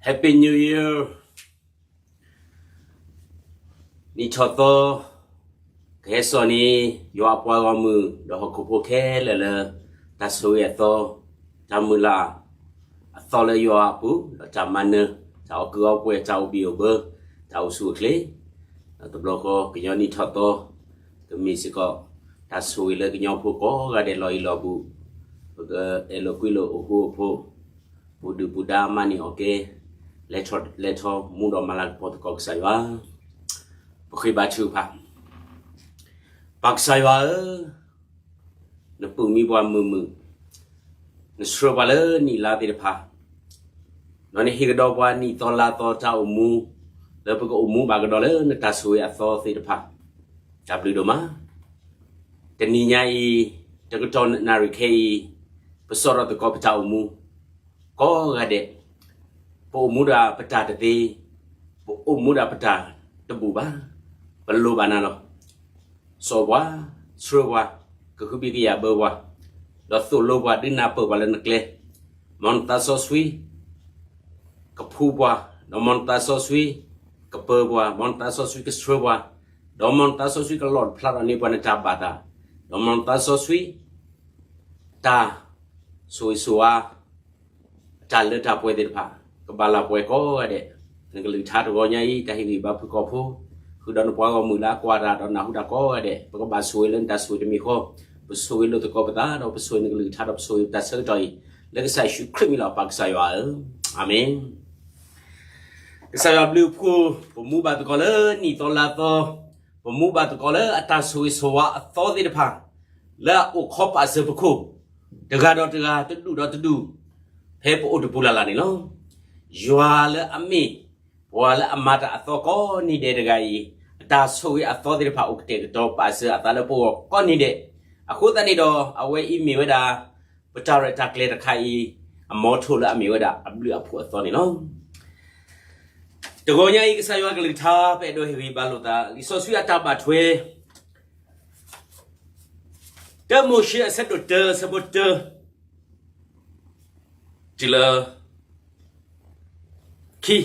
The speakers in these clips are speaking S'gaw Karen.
Happy New Year. နံၣ်ထီၣ်သီ ကဟဲစိာ်န့ၢ် ယွၤအပှၤဂီၢ်မုၢ် ဒီးဟီၣ်ခိၣ်ဖိခဲလၢာ်လၢ တၢ်ဆိၣ်ဂ့ၤအသီ, တၢ်မုၢ်လၢ်အသီလၢယွၤအပူၤ, ဒီးတၢ်မၤနၢၤ, တၢ်အီၣ်ကုၢ်အီၣ်ပှဲၤ, တၢ်အိၣ်ဘံၣ်အိၣ်ဘၢ, တၢ်အိၣ်ဆူၣ်အိၣ်ချ့, ဒီးတဘျီဃီ ကညီနံၣ်ထီၣ်သီ ကမ့ၢ်စ့ၢ်ကီး တၢ်ဆိၣ်ဂ့ၤလၢကညီဖိကိးဂၤဒဲးလီၤအံၤလီၤဘူး, ပကအဲၣ်လိာ်ကွံလိာ်အိၣ်ဃူအိၣ်ဖိး, ပူၤဒုၣ်ပူၤဒါမၤန့ၢ်အီၣ်ကဲ, လဲၤထီၣ်လဲၤထီၣ်မူဒီးမၤလၤကပီၤသကိးကစၢ်ယွၤ, ပဃ့ဘါထုကဖၣ်. ပၢ်ကစၢ်ယွၤဧၢ, နပာ်မံပှၤမုာ်မုာ်, နဆှၢပှၤလၢနံၣ်လါသ့ၣ်တဖၣ်, ဒီးနဟ့ၣ်ကဒီးပှၤနံၣ်သီလါသီတၢ်အိၣ်မူ, လၢပကအိၣ်မူဘၣ်ကဒီးလၢနတၢ်ဆိၣ်ဂ့ၤအသီသ့ၣ်တဖၣ်, တၢ်ဘျုးဒိၣ်မး. တနံၤညါအံၤ, တကတီၢ်နၣ်ရံၣ်ခဲအံၤ, ပစိာ်ထီၣ်သကိးပတၢ်အိၣ်မူ ကိးဂၤဒဲး, ပအိၣ်မူဒၣ်ပတၢ်တသ့, ပအိၣ်မူဒၣ်ပတၢ်တဘူၣ်ဘၣ်, ပလိၣ်ဘၣ်နၤလီၤ. စိာ်ပှၤ, ဆှၢပှၤ, ကဟုကယာ်ဘၢပှၤ, ဒီးသိၣ်လိပှၤဒုးနၢ်ပၢၢ်ပှၤလၢနကျဲ, မ်နသးစီဆှံ ကဖှူပှၤ, ဒီးမ်နသးစီဆှံ ကပၢပှၤ, မ်နသးစီဆှံကဆှၢပှၤ, ဒီးမ်နသးစီဆှံကလီၣ်ဖျါထီၣ်န့ၢ်ပှၤနတၢ်ဘၣ်သး, ဒီးမ်နသးစီဆှံ တၢ်ဆိၣ်ဂ့ၤဆိၣ်ဝါ အတၢ်လၢတၢ်ပှဲၤသ့ၣ်တဖၣ် ကဘၣ်လၢပှဲၤကိးဂၤဒဲး, နကလုၢ်ကထါတဂီၤညါအံၤ တၢ်ဟ့ၣ်ဂံၢ်ဘါဖုၣ်ကိာ်ဖိ, ဃုာ်ဒီးနပှၤဂီၢ်မုၢ်လၢအကွၢ်တၢ်ဒီးနၢ်ဟူတၢ်ကိးဂၤဒဲး, ပကဘၣ်ဆိၣ်ဂ့ၤလၢနတၢ်ဆိၣ်ဂ့ၤတမံၤဃီ, ပဆိၣ်ဂ့ၤလိာ်သကိးပသး ဒီးပဆိၣ်ဂ့ၤနကလုၢ်ကထါဒီးပဆိၣ်ဂ့ၤပတၢ်ဆၢကတီၢ်အံၤ, လၢကစၢ်ယ့ၣ်ၡူးခရံာ်မံၤလီၤ ပၢ်ကစၢ်ယွၤဧၢ, အၤမ့ၣ်. ကစၢ်ယွၤဘျုးဖှိၣ်, ပမူဘၣ်သကိးလၢနံၣ်သီလါသီ, ပမူဘၣ်သကိးလၢအတၢ်ဆိၣ်ဂ့ၤဆိၣ်ဝါအသီသ့ၣ်တဖၣ်, လၢအအိၣ်ခိးပာ်စၢၤပခိၣ်, တဂၤဒီးတဂၤ, တဒူၣ်ဒီးတဒူၣ်, ဖဲပအိၣ်တပူၤလၢ်လၢ်န့ၣ်လီၤ. ယွၤလၢအမ့ၢ် ပှၤလၢအမၤတၢ်အသီကိးနံၤဒဲးတဂၤအံၤ, အတၢ်ဆိၣ်ဂ့ၤအသီသ့ၣ်တဖၣ်အိၣ်ကတဲာ်ကတီၤပာ်စၢၤအသးလၢပဂီၢ်ကိးနံၤဒဲး, အဃိသတးန့ၣ်ဒီး အဝဲအံၤမ့ၢ်ဝဲဒၣ် ပတၢ်ရဲၣ်တၢ်ကျဲၤတခါအံၤ, အမီထိၣ်လၢအမ့ၢ်ဝဲဒၣ်အဘျုးအဖှိၣ်အသီန့ၣ်လီၤ. တဂီၤညါအံၤ ကစၢ်ယွၤကလုၢ်ကထါ ပအဲၣ်ဒိးဟ့ၣ်ဂံၢ်ဘါလိာ်သး, လံာ်စီဆှံအတၢ်ဘၣ်ထွဲ တၢမိၤၡ့အဆၢဒိၣ်တၢ အဆၢဖိတၢ တုၤလၢ ခံ,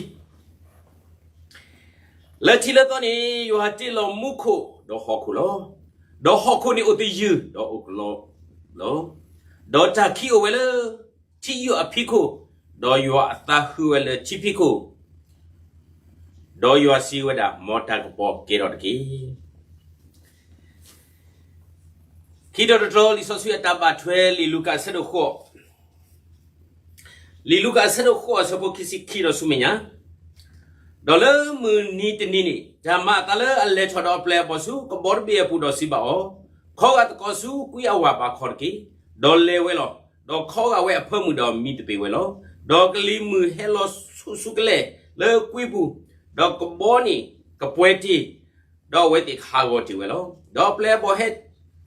လၢထံးလၢသီန့ၣ် ယွၤတ့လီၤမူခိၣ်ဒီးဟီၣ်ခိၣ်လီၤ. ဒီးဟီၣ်ခိၣ်န့ၣ်အိၣ်သယုၢ်ဒီးအိၣ်ကလီလီၤ. ဒီးတၢ်ခံးအိၣ်ဝဲလၢထံယိာ်အဖံးခိၣ်, ဒီးယွၤအသးဟူဝဲလၢထံဖံးခိၣ်, ဒီးယွၤစံးဝဲဒၣ်, မ်တၢ်ကပီၤကဲထီၣ်တက့ၢ်. ခံတီၤတတီၤ လံာ်စီဆှံအတၢ်ဘၣ်ထွဲ လံာ်လူၤကၣ်အဆၢဒိၣ်ဃိး, လံာ်လူၤကၣ်အဆၢဒိၣ်ဃိးအဆၢဖိခံဆံခံဒီးဆူမဲာ်ညါ, ဒီးလၢမုၢ်နံၤတနံၤန့ၣ် တၢ်မၤအသးလၢအလဲၤထီၣ်ဒီးအပျဲၢ်အဘီၣ်ဆူကဘီတဘ့ၣ်အပူၤဒီးစံးဘၣ်အီၤ, ခီဂာ်သကိးဆူကွံအဝၤဘးခီတက့ၢ်, ဒီးလဲၤဝဲလီၤ. ဒီးခီဂာ်ဝဲအဖၢမုၢ်ဒီးမံသပ့ၤဝဲလီၤ. ဒီးကလံၤမုၢ်ဟဲလီၤဆူၣ်ဆူၣ်ကလဲာ်လၢကွံပူၤ, ဒီးကဘီန့ၣ်ကပှဲၤတ့ၢ်, ဒီးအဝဲသ့ၣ်ကဟးဂီၤတ့ၢ်ဝဲလီၤ. ဒီးအပျဲၢ်အဘီၣ်ဟဲ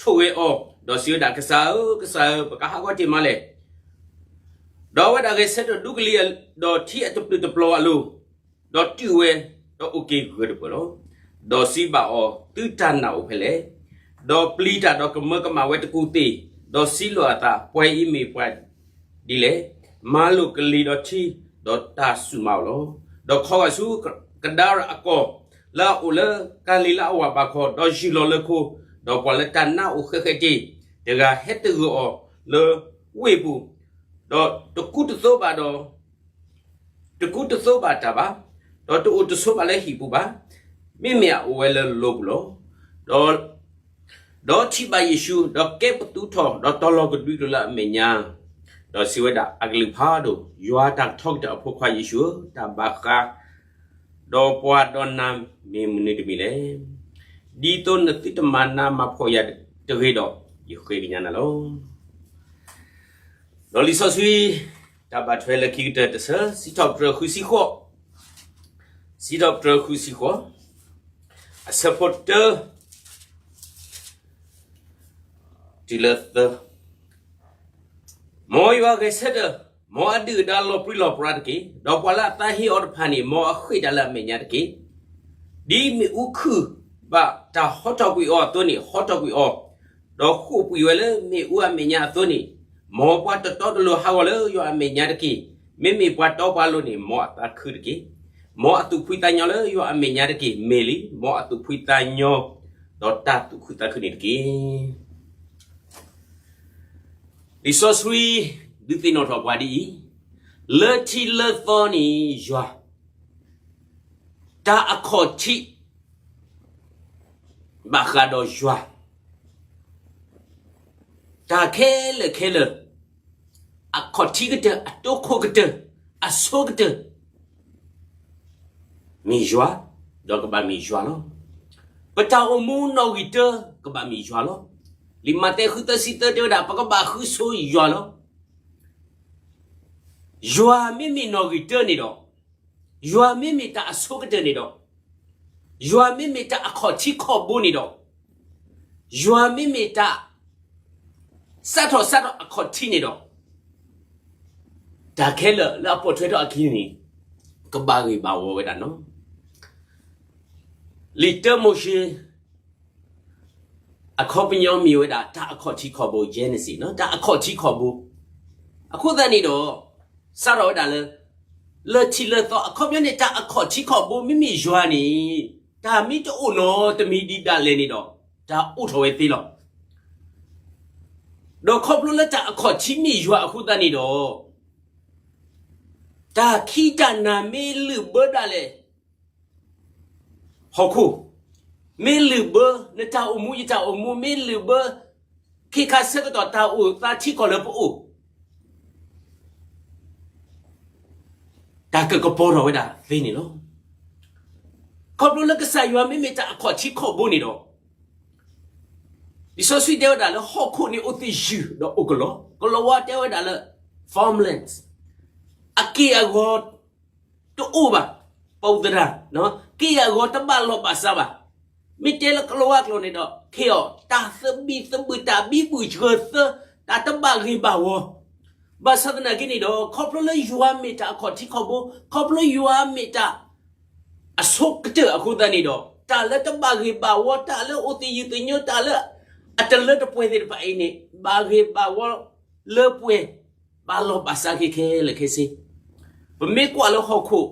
ထိၣ်ဂဲၤအီၤ, ဒီးစံးဝဲဒၣ်, ကစၢ်ဧၢ, ကစၢ်ဧၢ, ပကဟးဂီၤတ့ၢ်မးလဲၣ်. ဒီးအဝဲဒၣ်ဂဲၤဆၢထၢၣ်ဒူကလံၤ, ဒီးထံအတပျုာ်တပျီၤအလိၤ, ဒီးတုၤဝဲ, ဒီးအိၣ်က့ၤဂၢၢ်တပၢၢ်လီၤ. ဒီးစံးဘၣ်အီၤ, သုတၢ်နာ်အိၣ်ဖဲလဲၣ်. ဒီးပျံၤတၢ်ဒီးကမၢကမၣ်ဝဲတကူၣ်သ့ၣ်, ဒီးစံးလိာ်အသး, ပှၤအံၤမ့ၢ်ပှၤဒ်လဲၣ်. မၤလိာ်ကလံၤဒီးထံ, ဒီးတၢ်စူၢ်မၤအီၤလီၤ. ဒီးခီဂာ်ဆူကဒါရၣ်အကီၢ်, လၢအအိၣ်လၢကၤလံၤလါအဝၤဘးခီ, ဒီးယုၢ်လီၤလၢခိ, ဒီးပှၤလၢတၢ်နါအိၣ်ဃဲးဃဲးတ့ၢ်တဂၤ ဟဲတဂၢၢ်အီၤလၢဝ့ၢ်ပူၤ, ဒီးတကူတသိးဘၣ်ဒီး တကူတသိးဘၣ်တၢ်ဘၣ်, ဒီးတအိၣ်တဆိးဘၣ်လၢဟံၣ်ပူၤဘၣ်, မ့မ့ၢ်အအိၣ်ဝဲလၢလိပူၤလီၤ. ဒီး, ဒီးထံၣ်ဘၣ်ယ့ၣ်ၡူး, ဒီးကဲပသူထီၣ်, ဒီးတီၤလီၤကဒွံကျိာ်လၢအမဲာ်ညါ, ဒီးစံးဝဲဒၣ်, အကလုၢ်ဖးဒိၣ်, ယွၤတၢ်ကထီကတၢၢ်အဖိခွါယ့ၣ်ၡူးဧၢ, တၢ်ဘၣ်ဃးဒီးပှၤဒီးနၤမ့ၢ်မနုၤတမံၤလဲၣ်. ဒ်သိးနသုတမၤနးမၤဖှီၣ်ယၤတဂ့ၤဒီး, ယဃ့ကညးနၤလီၤ. ဒီးလံာ်စီဆှံ တၢ်ဘၣ်ထွဲလၢခံကတၢၢ်တဆၢ, စံးထီၣ်ပတြၢၤဃုဆံဃိး, စံးထီၣ်ပတြၢၤဃုဆံဃိး, အဆၢဖိတၢ တုၤလၢသၢ, မ်ယွၤဂဲၤဆၢထၢၣ်, မ်အဒုၣ်အဒါလီၤပြံလီၤပြါတက့ၢ်. ဒီးပှၤလၢအသးဟ့အီၤတဖၣ်န့ၣ်, မ်အဃ့ၢ်တၢ်လၢအမဲာ်ညါတက့ၢ်. ဒ်မ့ၣ်အူခုၣ်ဘၣ်တၢ်ဟီထီၣ်ကွံာ်အီၤအသိးန့ၣ်, ဟီထီၣ်ကွံာ်အီၤ, ဒီးဃိာ်ပှံာ်ဝဲလၢမ့ၣ်အူအမဲာ်ညါအသိးန့ၣ်, မ်ပှၤတတီတလိၤဟးဂီၤလၢယွၤအမဲာ်ညါတက့ၢ်. မ့မ့ၢ်ပှၤတီပှၤလိၤန့ၣ် မ်အသးခုတက့ၢ်. မ်အသူၣ်ဖှံသးညီလၢယွၤအမဲာ်ညါတက့ၢ်. မ့ၢ်လံ မ်အသူၣ်ဖှံသးညီ ဒီးတၢ်သူၣ်ခုသးခုန့ၣ်တက့ၢ်. လံာ်စီဆှံ ဒုးသ့ၣ်နီၣ်ထီၣ်ပှၤဒ်အံၤ, လၢထံလၢသီန့ၣ်ယွၤ, တၢ်အခီၣ်ထံး ဘၣ်ဃးဒီးယွၤ, တၢ်ခဲလၢာ်ခဲလၢာ်, အခီၣ်ထံးကတၢၢ်, အတိခိၣ်ကတၢၢ်, အဆိကတၢၢ် မ့ၢ်ယွၤ, ဒီးကဘၣ်မ့ၢ်ယွၤလီၤ. ပတၢ်အိၣ်မူနီၣ်ဂံၢ်တၢ ကဘၣ်မ့ၢ်ယွၤလီၤ. လံာ်မးသဲဃုသၢဆံသၢတဲဝဲဒၣ် ပကဘၣ်ဃုဆိယွၤလီၤ. ယွၤမ့မ့ၢ်နီၣ်ဂံၢ်တၢန့ၣ်ဒီး, ယွၤမ့မ့ၢ်တၢ်အဆိကတၢၢ်န့ၣ်ဒီး, ယွၤမ့မ့ၢ်တၢ်အခီၣ်ထံးခီၣ်ဘိန့ၣ်ဒီး, ယွၤမ့မ့ၢ်တၢ် စးထီၣ်စးထီၣ်အခီၣ်ထံးန့ၣ်ဒီး, တၢ်ခဲလၢာ်လၢအပိာ်ထွဲထီၣ်အခံန့ၣ် ကဘၣ်ဂ့ၢ်ဘၣ်ဝီဝဲဒၣ်နီၤ. လံာ်တၢမိၤၡ့ အခီပညီမ့ၢ်ဝဲဒၣ် တၢ်အခီၣ်ထံးခီၣ်ဘိ Genesis နီၤ, တၢ်အခီၣ်ထံးခီၣ်ဘိ. အဃိသတးန့ၣ်ဒီး စးထီၣ်ဝဲဒၣ်လၢ လၢထံလၢသီ အခီပညီန့ၣ် တၢ်အခီၣ်ထံးခီၣ်ဘိမ့မ့ၢ်ယွၤန့ၣ် တၢ်မ့ၢ်တအိၣ်နီတမံၤဒံးဒၣ်လဲာ်န့ၣ်ဒီး တၢ်အိၣ်ထီၣ်ဝဲသ့လီၤ. ဒီးခီဖျိလၢတၢ်အခီၣ်ထံးမ့ၢ်ယွၤအဃိသတးန့ၣ်ဒီး တၢ်ခံးတၢ်နၤမ့ၢ်လုၢ်ဘၢဒၣ်လဲာ် ဟီၣ်ခိၣ်, မ့ၢ်လုၢ်ဘၢ နတၢ်အိၣ်မူယတၢ်အိၣ်မူ မ့ၢ်လုၢ်ဘၢ ခ့ခါဆၢကတီၢ်တၢ်အိၣ်သးထံကီၢ်လၢပအိၣ် တၢ်ကကပီၤထီၣ်ဝဲဒၣ်သ့န့ၣ်လီၤ. ခီဖျိလၢကစၢ်ယွၤမ့မ့ၢ်တၢ်အခီၣ်ထံးခီၣ်ဘိန့ၣ်ဒီး လံာ်စီဆှံတဲဝဲဒၣ်လၢဟီၣ်ခိၣ်န့ၣ်အိၣ်သယုၢ်ဒီးအိၣ်ကလီ, ကလီဝါတဲဝဲဒၣ်လၢ farmlands, အက့ၢ်အဂီၤတအိၣ်ဘၣ်, ပအိၣ်သဒၣ်, က့ၢ်အဂီၤတဘၣ်လီၢ်ဘၣ်စးဘၣ်. မ့ၢ်တဲလၢကလီဝါကျိာ်န့ၣ်ဒီး chaos, တၢ်သဘံၣ်သဘုၣ် တၢ်ဘံဘူၣ်စှၤသၢ, တၢ်တဘၣ်ဂ့ၤဘၣ်ဝီ. ဘၣ်ဆၣ်သနာ်က့န့ၣ်ဒီး ခီဖျိလၢယွၤမ့ၢ်တၢ်အခီၣ်ထံးခီၣ်ဘိ, ခီဖျိယွၤမ့ၢ်တၢ် အဆိကတၢၢ်အဃိသတးန့ၣ်ဒီး တၢ်လၢတဘၣ်ဂ့ၤဘၣ်ဝီ, တၢ်လၢအိၣ်သယုၢ်သညိ, တၢ်လၢအတလၢတပှဲၤသ့ၣ်တဖၣ်အံၤန့ၣ် ဘၣ်ဂ့ၤဘၣ်ဝီလၢပှဲၤ, ဘၣ်လီၢ်ဘၣ်စးခဲခဲလၢာ်ခဲဆ့. ပမ့ၢ်ကွၢ်လၢဟီၣ်ခိၣ်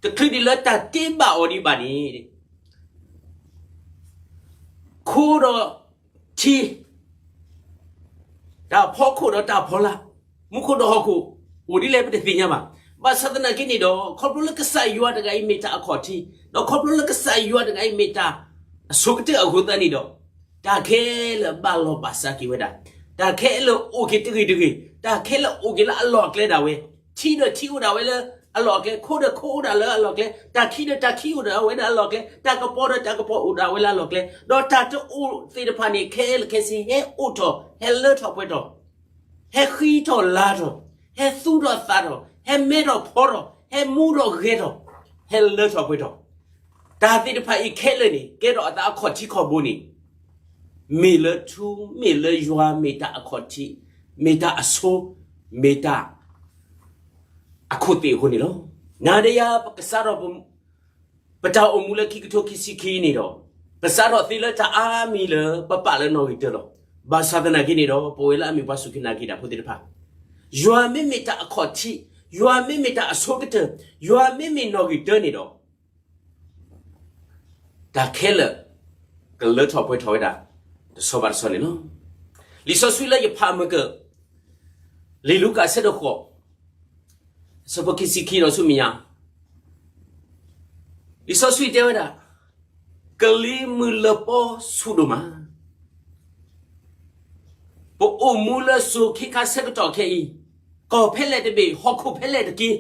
တချုးဒံးလၢတၢ်တ့ဘၣ်အီၤဒံးဘၣ်န့ၣ် ခိဒီးထံ, တၢ်ဖီခိၣ်ဒီးတၢ်ဖီလာ်, မူခိၣ်ဒီးဟီၣ်ခိၣ် အိၣ်ဒ်လဲၣ်ပတသ့ၣ်ညါဘၣ်. ဘၣ်ဆၣ်သနာ်က့န့ၣ်ဒီး ခီဖျိလၢကစၢ်ယွၤတဂၤအံၤမ့ၢ်တၢ်အခီၣ်ထံး, ဒီးခီဖျိလၢကစၢ်ယွၤတဂၤအံၤမ့ၢ်တၢ်အဆိကတၢၢ်အဃိသတးန့ၣ်ဒီး တၢ်ခဲလၢာ်ဘၣ်လီၢ်ဘၣ်စးက့ၤဝဲဒၣ်, တၢ်ခဲလၢာ်အိၣ်က့ၤတဂ့ၤတဂ့ၤ, တၢ်ခဲလၢာ်အိၣ်က့ၤလၢအလီၢ်အကျဲဒၣ်ဝဲ, ထံဒီးထံအိၣ်ဒၣ်ဝဲလၢအလီၢ်အကျဲ, ခိဒီးခိအိၣ်ဒၣ်လၢအလီၢ်အကျဲ, တၢ်ခံးဒီးတၢ်ခံးအိၣ်ဒၣ်ဝဲဒၣ်အလီၢ်အကျဲ, တၢ်ကပီၤဒီးတၢ်ကပီၤအိၣ်ဒၣ်ဝဲလၢအလီၢ်အကျဲ, ဒီးတၢ်တအိၣ်သ့ၣ်တဖၣ်န့ၣ် ခဲလၢာ်ခဲဆ့ ဟဲအိၣ်ထီၣ် ဟဲလၢထီၣ်ပှဲၤထီၣ်, ဟဲဃံထီၣ်လၤထီၣ်, ဟဲသူထီၣ်သးထီၣ်, ဟဲမဲထီၣ်ဖီထီၣ်, ဟဲမူထီၣ်ဂဲၤထီၣ်, ဟဲလၢထီၣ်ပှဲၤထီၣ်. တၢ်သ့ၣ်တဖၣ်အံၤခဲလၢာ်န့ၣ် ကဲထီၣ်အသးအခီၣ်ထံးခီၣ်ဘိန့ၣ် မ့ၢ်လၢထူ မ့ၢ်လၢယွၤ မ့ၢ်တၢ်အခီၣ်ထံး, မ့ၢ်တၢ်အဆိ, မ့ၢ်တၢ်အခိၣ်သ့ၣ်အဃိန့ၣ်လီၤ. နၤဒီးယၤ ပကစးထီၣ် ပတၢ်အိၣ်မူလၢခံကထိခံဆံခံန့ၣ်ဒီး ပစးထီၣ်သ့လၢတၢ်အါမံၤလၢပပာ်လၢနီၣ်ဂံၢ်တၢလီၤ. ဘၣ်ဆၣ်သနာ်က့န့ၣ်ဒီး ပဝဲလၢအမ့ၢ်ပှၤစူၢ်က့ၤနာ်က့ၤတၢ်ဖိသ့ၣ်တဖၣ် ယွၤမ့မ့ၢ်တၢ်အခီၣ်ထံး, ယွၤမ့မ့ၢ်တၢ်အဆိကတၢၢ်, ယွၤမ့မ့ၢ်နီၣ်ဂံၢ်တၢန့ၣ်ဒီး တၢ်ခဲလၢာ် ကလၢထီၣ်ပှဲၤထီၣ်ဝဲဒၣ် တဆီဘၣ်တဆီန့ၣ်လီၤ. လံာ်စီဆှံလၢယဖးမုၢ်ကၢၢ် လံာ်လူၤကၣ်အဆၢဒိၣ်ဃိး အဆၢဖိခံဆံခံဒီးဆူမဲာ်ညါ, လံာ်စီဆှံတဲဝဲဒၣ်, ကလံၤမုၢ်လၢပီဆူၣ်ဒိၣ်မး, ပအိၣ်မူလၢစိၤခ့ခါဆၢကတီၢ်ခဲအံၤ, ကီၢ်ဖဲလဲၣ်တဘ့ၣ်, ဟီၣ်ခိၣ်ဖဲလဲၣ်တက့ၢ်,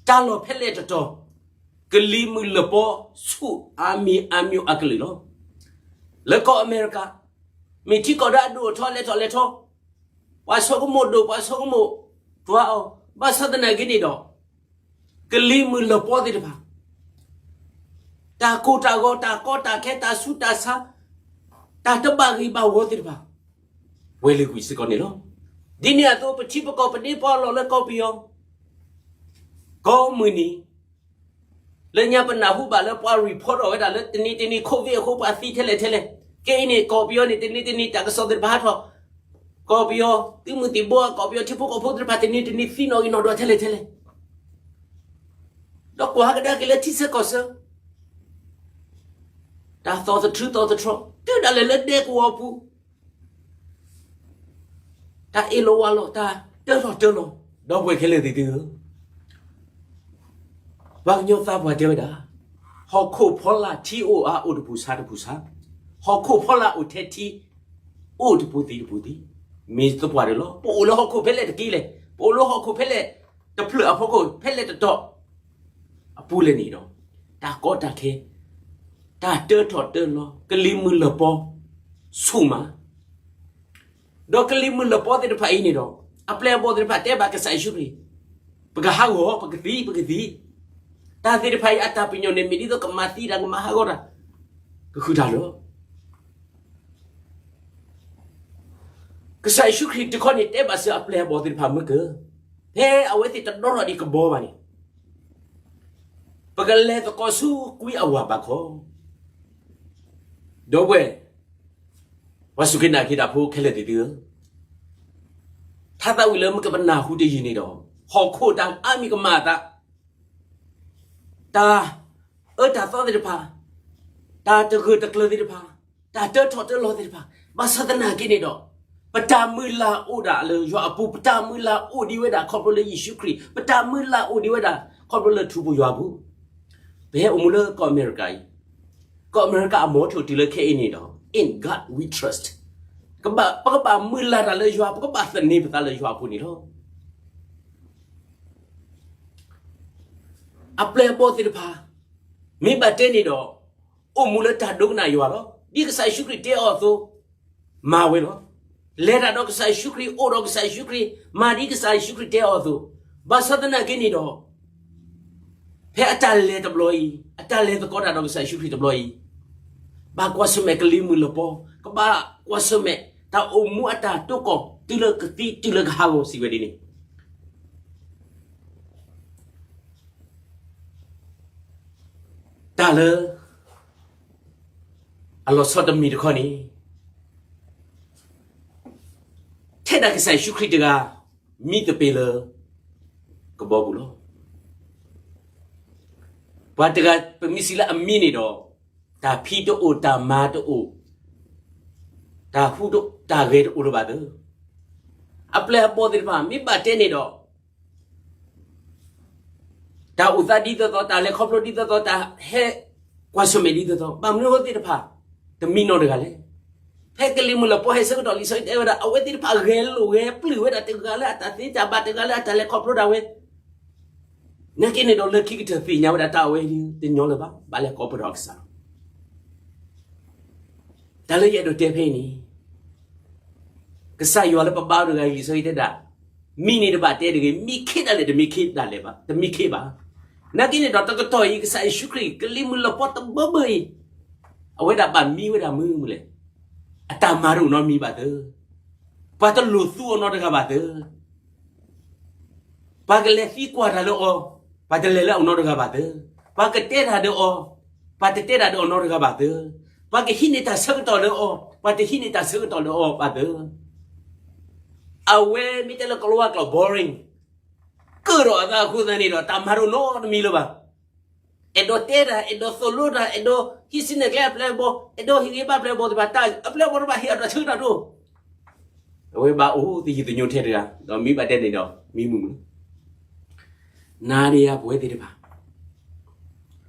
တၢ်လီၢ်ဖဲလဲၣ်တတီၤ, ကလံၤမုၢ်လၢပီဆူၣ်အါမံၤအါမံၤအကလုာ်လီၤ. လၢကီၢ်အမဲရကၤ, မ့ၢ်ထံကီၢ်ဒီးအဒိၣ်အထီလဲၤထီၣ်လဲၤထီ, ပှၤဆိကမိၣ်ဒိၣ် ပှၤဆိကမိၣ် တွၤအီၤ, ဘၣ်ဆၣ်သနာ်က့န့ၣ်ဒီး ကလံၤမုၢ်လၢပီသ့ၣ်တဖၣ်, တၢ်ကိၢ်တၢ်ဂီၤ တၢ်ကီတၢ်ခဲ တၢ်ဆူးတၢ်ဆါ, တၢ်တဘၣ်ဂ့ၤဘၣ်ဝီသ့ၣ်တဖၣ် ဝဲလၢကွံာ်စ့ၢ်ကီးန့ၣ်လီၤ. ဒ်န့ၣ်အသိး ပထံပကီၢ်ပဒ့ပီလီၤလၢကီၢ်ပယီၤ ကိးမုၢ်နံၤ လၢညါပနၢ်ဟူဘၣ်လၢပှၤ report ထီၣ်ဝဲဒၣ်လၢတနံၤတနံၤ COVID အဃိ ပှၤသံထဲလဲၣ်ထဲလဲၣ်, ခဲအံၤန့ၣ် ကီၢ်ပယီၤန့ၣ် တနံၤတနံၤ တၢ်ကစီၣ်သ့ၣ်တဖၣ်ဟးထီၣ်, ကီၢ်ပယီၤ သုးမုၢ်သံၣ်ဘိ ကီၢ်ပယီၤထံဖိကီၢ်ဖိသ့ၣ်တဖၣ် တနံၤတနံၤသံနီၣ်ဂံၢ်နီၣ်ဒွးထဲလဲၣ်ထဲလဲၣ်, ဒီးကွၢ်ဟးကဒါက့ၤလၢထံဆၢကီၢ်ဆၢ, တၢ်သီၣ်သထြူးသီၣ်သထြီ တုၤဒၣ်လဲာ်လၢဒဲကဝီၤပူၤ တၢ်အ့ၣ်လိာ်ဝါလိာ် တၢ်တၢထီၣ်တၢလီၤ, ဒီပုၢ်ဝဲၢ်ခဲလၢာ်သ့ၣ်သုဧၢ, ပှၤကညီသးပှၢ်တဲဝဲဒၣ်, ဟီၣ်ခိၣ်ဖီလာ်ထံအိၣ်အါအိၣ်တပူၤဆါတပူၤဆါ, ဟီၣ်ခိၣ်ဖီလာ်အိၣ်ထဲထံ အိၣ်တပူၤသံးတပူၤသံး, မ့ၢ်သပှၢ်တၢၢ်လီၤ. ပအိၣ်လၢဟီၣ်ခိၣ်ဖဲလဲၣ်တက့ၢ်လဲၣ်, ပအိၣ်လၢဟီၣ်ခိၣ်ဖဲလဲၣ် တဖျၢၣ်အဖီခိၣ်ဖဲလဲၣ်တတီၤ အပူၤလဲၣ်န့ၣ်ဒီး, တၢ်ကီတၢ်ခဲ တၢ်တၢထီၣ်တၢလီၤ ကလံၤမုၢ်လၢၢ်ပီ ဆူၣ်မး, ဒီးကလံၤမုၢ်လၢၢ်ပီသ့ၣ်တဖၣ်အံၤန့ၣ်ဒီး, အပျဲၢ်အဘီၣ်သ့ၣ်တဖၣ်တဲဘၣ်ကစၢ်ယ့ၣ်ၡူးခရံာ်, ပကဟးဂီၤ ပကသံ ပကသံ, တၢ်သ့ၣ်တဖၣ်အံၤအတၢ်ပညိၣ်န့ၣ် မ့ၢ်ဒ်သိးကမၤသံတၢ် ကမၤဟးဂီၤတၢ်, ကဃုတၢ်လီၤ. ကစၢ်ယ့ၣ်ၡူးခရံာ်တခီန့ၣ် တဲဘၣ်စၢၤအပျဲၢ်အဘီၣ်သ့ၣ်တဖၣ်မ့ၢ်က, ဖဲအဝဲသ့ၣ်တဒီထီၣ်ဒံးကဘီဘၣ်န့ၣ်, ပကလဲၤသကိးဆူကွံအဝၤဘးခီ, ဒီပုၢ်ဝဲၢ်, ပှၤစူၢ်က့ၤနာ်က့ၤတၢ်ဖိခဲလၢာ်သ့ၣ်သုဧၢ, ထါသးဝံၣ်လၢမ့ၢ်ကပနၢ်ဟူတယံာ်န့ၣ်ဒီး, ဟီၣ်ခိၣ်တၢ်အါမံၤကမၤအသး တၢ်အၢတၢ်သီသ့ၣ်တဖၣ်, တၢ်တဂၢၢ်တကျၢၤသ့ၣ်တဖၣ်, တၢ်တၢထီၣ်တၢလီၤသ့ၣ်တဖၣ်, ဘၣ်ဆၣ်သနာ်က့န့ၣ်ဒီး, ပတၢ်မုၢ်လၢ်အိၣ်ဒၣ်လၢယွၤအပူၤ, ပတၢ်မုၢ်လၢ်အိၣ်ဒံးဝဲဒၣ်ခီဖျိလၢယ့ၣ်ၡူးခရံာ်, ပတၢ်မုၢ်လၢ်အိၣ်ဒံးဝဲဒၣ်ခီဖျိလၢထူပူၤယွၤပူၤ, ပဟဲအိၣ်မူလၢကီၢ်အမဲရကၤအံၤ, ကီၢ်အမဲရကၤအမီၤထီၣ်တုၤလၢခဲအံၤန့ၣ်ဒီး, In God we trust, ပကဘၣ်မုၢ်လၢ်တၢ်လၢယွၤ, ပကဘၣ်သန့ၤပသးလၢယွၤအပူၤန့ၣ်လီၤ. အပျဲၢ်အဘီၣ်သ့ၣ်တဖၣ်, မ့ၢ်ဘၣ်တဲန့ၣ်ဒီး, အိၣ်မူလၢတၢ်ဒိကနၣ်ယွၤလီၤ. ဒ်ကစၢ်ယ့ၣ်ၡူးခရံာ်တဲအီၤအသိး, မၤဝဲလီၤ. လဲၤတၢ်ဒီးကစၢ်ယ့ၣ်ၡူးခရံာ်, အိၣ်ဒီးကစၢ်ယ့ၣ်ၡူးခရံာ်, မၤဒ်ကစၢ်ယ့ၣ်ၡူးခရံာ်တဲအီၤအသိး, ဘၣ်ဆၣ်သနာ်က့န့ၣ်ဒီး, ဖဲအတၢ်လဲၤတဘျီအံၤ, အတၢ်လဲၤသကိးတၢ်ဒီးကစၢ်ယ့ၣ်ၡူးခရံာ်တဘျီအံၤ, ဘၣ်ကွၢ်ဆၢၣ်မဲာ်ကလံၤမုၢ်လၢၢ်ပီ, ကဘၣ်ကွၢ်ဆၢၣ်မဲာ်တၢ်အိၣ်မူအတၢ်တိၢ်ကီၢ် တုၤလၢကသံတုၤလၢကဟးဂီၤစံးဝဲဒ်န့ၣ် တၢ်လၢ အလီၤဆီတမံၤတခီန့ၣ်, ထဲဒၣ်ကစၢ်ယ့ၣ်ၡူးခရံာ်တဂၤ မံသပ့ၤလၢ ကဘီပူၤလီၤ. ပှၤတဂၤပမ့ၢ်စံးလၢအမံန့ၣ်ဒီး, တၢ်ဖံးတအိၣ်, တၢ်မၤတအိၣ်, တၢ်ဟူတအိၣ်, တၢ်ဂဲၤတအိၣ်လၢၤဘၣ်သၢ. အပျဲၢ်အဘီၣ်သ့ၣ်တဖၣ် မ့ၢ်ဘၣ်တဲန့ၣ်ဒီး တၢ်အိၣ်သးဒ်သိးသိး, တၢ်လဲၤခီဖျိဒ်သိးသိး, တၢ်ဟဲကွၢ်ဆၢၣ်မဲာ်ဒ်သိးသိး, ဘၣ်မနုၤအဃိသ့ၣ်တဖၣ် တမံနီတဂၤလဲၣ်. ဖဲကလံၤမုၢ်လၢၢ်ပီဟဲဆၢကတီၢ် လံာ်စီဆှံတဲဝဲဒၣ် အဝဲသ့ၣ်တဖၣ်ဂဲၤလိာ်ဂဲၤပျုၢ်ဝဲဒၣ် တဂၤလၢအတၢ်သ့တၢ်ဘၣ်, တဂၤလၢအတၢ်လဲၤခီဖျိဒၣ်ဝဲ နာ်က့န့ၣ်ဒီး လၢခံကတၢၢ်သ့ၣ်ညါဝဲဒၣ်တၢ်အဝဲတညီလၢၤဘၣ်, ဘၣ်လဲၤကိးပဒီးကစၢ်လီၤ. တၢ်လၢယအဲၣ်ဒိးတဲဖဲအံၤန့ၣ်, ကစၢ်ယွၤလၢပဘါအီၤတဂၤအံၤ လံာ်စီဆှံတဲဒၣ်, မံန့ၣ်တဘၣ်တဲတဂ့ၤ, မံခ့ဒၣ်လဲာ် တမံခ့ဒၣ်လဲာ်ဘၣ်, တမံခ့ဘၣ်. နာ်က့န့ၣ်ဒီး တကတီၢ်အံၤ ကစၢ်ယ့ၣ်ၡူးခရံာ် ကလံၤမုၢ်လၢၢ်ပီတဘၢဘၢအံၤ, အဝဲဒၣ်ဘၣ်မံဝဲဒၣ်မနုၤမနုၤလဲၣ်. အတၢ်မၤတအိၣ်နီတမံၤဘၣ်သၢ. ပှၤတလိၣ်သူအီၤနီတဂၤဘၣ်သၢ. ပှၤကလဲၤသံကွၢ်တၢ်လၢအီၤ, ပှၤတလဲၤလၢအီၤနီတဂၤဘၣ်သၢ. ပှၤကတဲတၢ်ဒီးအီၤ, ပှၤတတဲတၢ်ဒီးအီၤနီတဂၤဘၣ်သၢ. ပှၤကဟံးန့ၢ်တၢ်ဆၢကတီၢ်လၢအီၤ, ပှၤတဟံးန့ၢ်တၢ်ဆၢကတီၢ်လၢအီၤဘၣ်သၢ. အဝဲမ့ၢ်တဲလၢကလၤဝါကျိာ် boring, ကၢၢ်ထီၣ်အသးအဃိသတးန့ၣ်ဒီး တၢ်မၤတအိၣ်နီတမံၤလၢၤဘၣ်. အဲၣ်ဒိးတဲတၢ်, အဲၣ်ဒိးသိၣ်လိတၢ်, အဲၣ်ဒိးဟံးစုနဲၣ်ကျဲအပျဲၢ်အဘီၣ်, အဲၣ်ဒိးဟ့ၣ်ဂံၢ်ဘါအပျဲၢ်အဘီၣ်သ့ၣ်တဖၣ်, တၢ်အပျဲၢ်အဘီၣ်တဖၣ်ဟ့ၣ်အီၤတၢ်ဆၢကတီၢ်တအိၣ်. အဝဲဘၣ်အိၣ်သယုၢ်သညိထဲတဂၤ, ဒီးမ့ၢ်ဘၣ်တဲန့ၣ်ဒီး မံမုာ်မုာ်လီၤ. နၤဒီးယၤပဝဲသ့ၣ်တဖၣ်